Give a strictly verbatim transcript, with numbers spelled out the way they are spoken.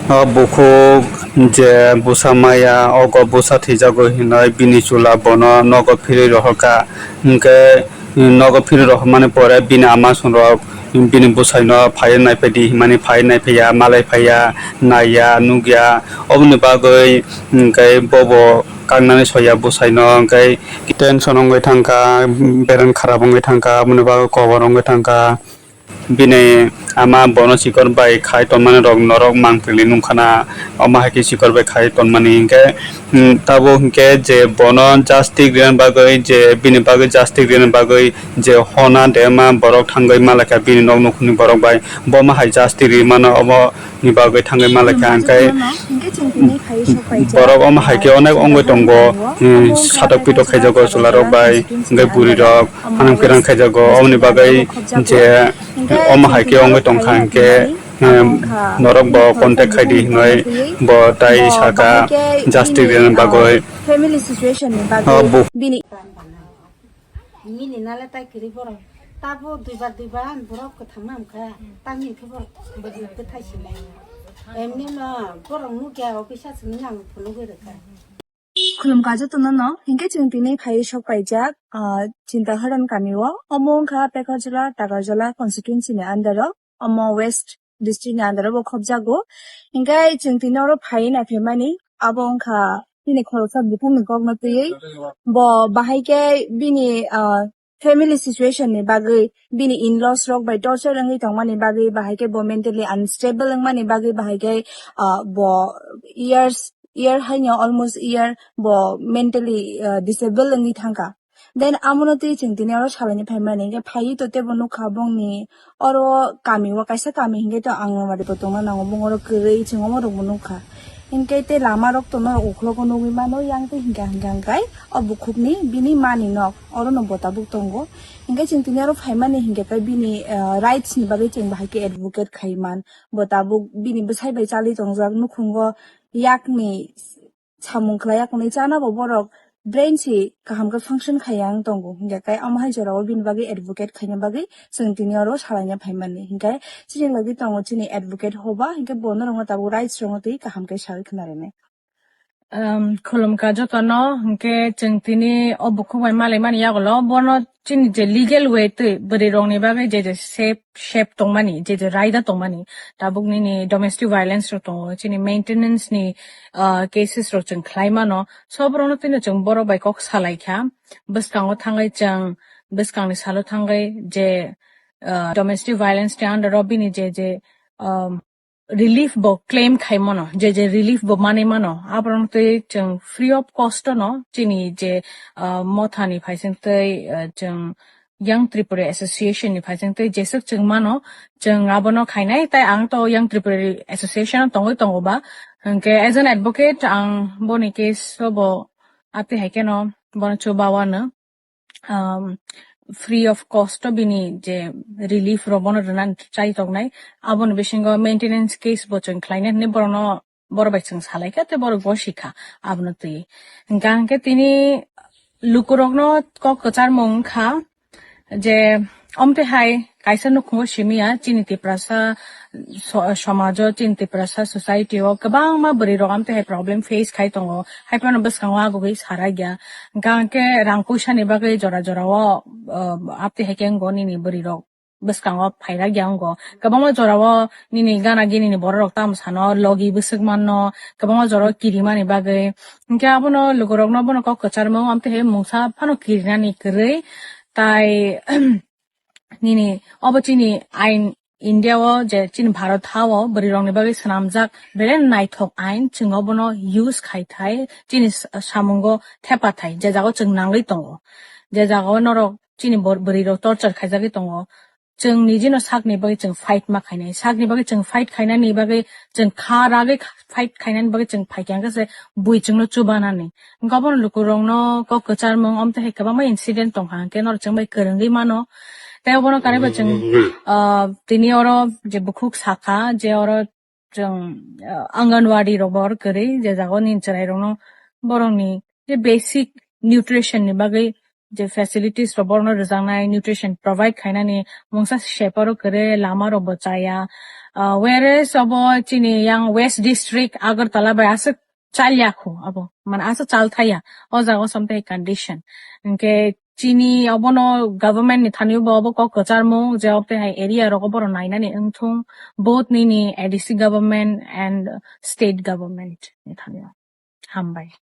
O bukhuk je bwsa maya, ogo bwsa thwijago hinwi bini chwla bono nogo phirwi rohorkha. Hinkhe nogo phirwi rohormani pore bini ama swngrok bini bwsaino phaiwi naiphaidi hinmani phaiwi naiphaiya, malai phaiya, naiya, nukya. Oboni bagwi hinkhe bobo kaknani soya bwsaino, hinkhe tension wngwi thangkha, beren kharap wngwi thangkha, aboni bagwi kobor wngwi thangkha. Bini ama bono sikor bai khai tonmani rok norok mangpili nungkhana, omo hai khe sikor bai khai tonmani hinkhe, mm, tabuk hinkhe je bono justice rinani bagwi, je bini bagwi justice rinani bagwi je hona dema borok thangwi malakha bini nok nukhungni borok bai, bomo hai justice rimano omo ni bagwi thangwi malakha, hinkhe borok omo hai khe onek wngwi tongo, mm, satok pitok khaijago chwlarok bai, hinkhe bwrwirok hanang pirang khaijago, oboni bagwi je omo hai khe wngwi tongkha hinkhe, em, norok bo contact khaidi hinwi bo tai saka justice rinani bagwi. Family situation ni bagwi bini Mini nale tai kwrwi borok. Tabo duibar duibar borok kwthangma wngkha. Tangni khe borok bwthai sinai. Emni no borok nukya office simi nang phunugwi rwkha. Khulumkha jotono no, hinkhe chwng tini phaiwi sok paijak, ah, Chintaharan kami o. Omo wngkha Pekarjala, Takarjala constituency ni under o. Omo West district ni under o bo khobjago. Hinkhe chwng tini oro phaiwi naiphaimani, abo wngkha bini khoroksa bukhukni kokno twiwi. Bo bahai khe bini, ah, family situation ni bagwi, bini in-laws rok bai torture wngwi tongmani bagwi, bahai khe bo mentally unstable wngmani bagwi, bahai khe, ah, bo years, year haino almost year bo mentally, ah, disable wngwi thangkha. Then amono twi chwng tini oro salaini phaimani, hinkhe phaiwi to teibo nukha bongni oro kami o kaisa kami hinkhe to Anganwadi bo tongna nango, bong oro kwrwi chwng omo rokbo nukha. Hinkhe tei lama rok to norok uklogo nugwi mano, yang tei hinkha hinkha hinkhe o bukhukni bini mani nok orono bo tabuk tongo. Hinkhe chwng tini oro phaimani hinkhe khe bini, eh, rights ni bagwi chwng bahai khe advocate khai man. Bo tabuk bini bwsai bai chali tongjak nukhungo yakni samung khlai ya, kwnwi chana bo borok brain si kaham khe function khaiya wng tongo, hinkhe khe omo hai jora o bini bagwi advocate khaina bagwi chwng tini oro salaina phaimani. Hinkhe chini logi tongo chini advocate Hoba, hinkhe bo norokno tabuk rights rokno twi kaham khe sawi khna rwnai. Um, khulumkha jotono, hinkhe chwng tini o bukhuk bai malaimani yagulo bono chini je legal way twi bwrwi rokni bagwi je je safe, safe tongmani, je je raida tongmani, tabuk nini domestic violence rok tongo, chini maintenance ni, ah, cases rok chwng khlai mano, so borokno tino chwng borok bai kok salai kha, bwskango thangwi chwng, bwskangni salo thangwi je, ah, domestic violence ni under o bini je je, um, relief bo claim khai mano, je je relief bo manwi mano, aborok twi chwng free of cost no chini je, ah, motha ni phaising twi, ah, chwng Young Tripura Association ni phaising twi jeswk chwng mano, chwng abono khainai, tai ang to Young Tripura Association o tongwi tongo ba, hinkhe as an advocate ang boni case o bo aptwi hai kheno bono chubawa no. Um, free of cost o bini je relief rok bono rwna chai tongnai, aboni bisingo maintenance case bo chwng khlainai hinwi borokno, borok bai chwng salai kha tei borok bo si kha abono twi. Hinkha hinkhe tini lukurokno kok kwcharmung wngkha je omtwi hai kaisa nukhungo simi ya chini Tiprasa so-, somajo, chini Tiprasa society o kwbangma bwrwi rok amtwi hai problem face khai tongo, hai phano bwskango agugwi sarakya. Hinkha hinkhe rang puisa ni bagwi jora jora o, uh, aptwi hai khe wngo nini bwrwi rok bwskango phairakya wngo. Kwbangma jora o nini gana gini ni borok rok tamo sano logi bwswk manno, kwbangma jora o kirimani bagwi. Hinkhe abono lukurokno bono kok kwcharmung amtwi hai mungsa phano kirinani kwrwi tai nini obo chini ain India o je chini Bharat ha o bwrwi rokni bagwi swnamjak belai naithok ain, chwng obono use khai thai chini s-, samungo thepa thai je jaga o chwng nangwi tongo, je jaga o norok chini bor-, bwrwi rok torture khaijagwi tongo, chwng nijino sakni bagwi chwng fight ma khainai, sakni bagwi chwng fight khainani bagwi chwng kha ragwi kha-, fight khainani bagwi chwng phaikha hwnkhe se bui chwngno chubanani. Hwnkhe obono lukurokno kok kwcharmung, omtwi hai kwbangma incident tongkha, hwnkhe norok chwng bai kwrwngwi mano. Tei obono kariba chwng, ah, tini oro je bukhuk sakha, je oro chwng, ah, Anganwadi rok bo oro kwrwi, je jaga o nini chwrairokno borokni je basic nutrition ni bagwi je facilities rok borokno rwjaknai, nutrition provide khainani mungsa se paro kwrwi, lama rok bo chaya, Uh, whereas obo chini yang West District Agartala bai aswk chalya khu abo, mane aswk chal thaya o jaga something condition. Hwnkhe chini obono government ni thani bo obo kok kwcharmung je obo hai area rogo borok nainani wngthung, both nini A D C government and state government ni thani. Hambai.